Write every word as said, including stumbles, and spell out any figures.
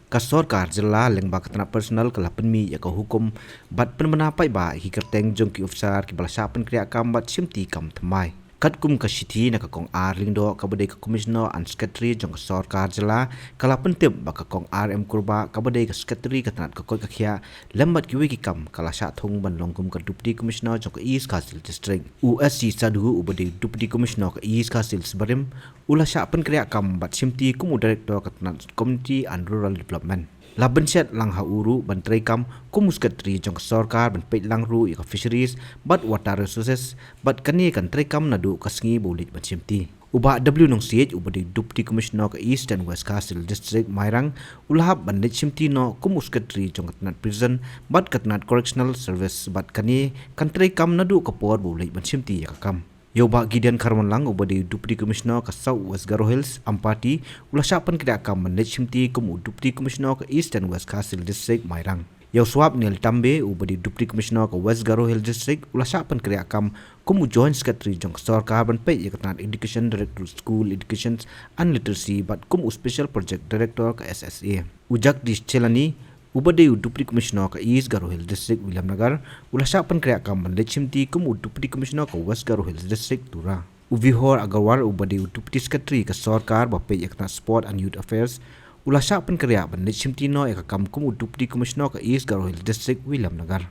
Ka sorkar jylla lyngba ka tnat personnel ka la pynmih ïa ka hukum bad pynbna paidbah ïa ki kyrteng jong ki officer kiba la shah pynkriah kam bad shimti kam thymmai. Katkum ka shithi na ka Kong R Lyngdoh kaba dei ka Commissioner and Secretary jong ka sorkar jylla, ka la pyntip ba ka Kong R M Kurbah kaba dei ka Secretary ka tnat ka koit ka khiah lem bad kiwei ki kam ka la shah thung ban long kum ka Deputy Commissioner jong ka East Khasi Hills District. U S C Sadhu uba dei Deputy Commissioner ka East Khasi Hills barim u la shah pynkriah kam bad shimti kum u Director ka tnat Community and Rural Development. La bynshet lang ha u ruh ban trei kam kum u Secretary jong ka sorkar ban peit lang ruh ïa ka Fisheries bad Water Resources, bad kane kan trei kam naduh ka sngi ba u leit ban shimti. U Bah W Nongsiej uba dei Deputy Commissioner ka East and West Khasi Hills District Mairang u la hap ban leit shimti noh kum u Secretary jong ka tnat Prison bad ka tnat Correctional Service, bad kane kan trei kam naduh ka por ba u leit ban shimti ïa ka kam. Ïa u Bah Gideon Kharwanlang uba dei Deputy Commissioner ka South West Garo Hills Ampati u la shah pynkriah kam ban leit shimti kum u Deputy Commissioner ka East and West Khasi Hills District Mairang. Ïa u Swapnil Tambe uba dei Deputy Commissioner ka West Garo Hills District u la shah pynkriah kam kum u Joint Secretary jong ka sorkar ban peit ïa ka tnat Education, Director School Education and Literacy, bad kum u Special Project Director ka S S A. U Jagdish Chelani uba dei u Deputy Commissioner ka East Garo Hills District Williamnagar u la shah pynkriah kam ban leit shimti kum u Deputy Commissioner ka West Garo Hills District Tura. U Vihor Agarwal uba dei u Deputy Secretary ka sorkar ba peit ïa ka tnat Sport and Youth Affairs u la shah pynkriah ban leit shimti noh ïa ka kam kum u Deputy Commissioner ka East Garo Hills District Williamnagar.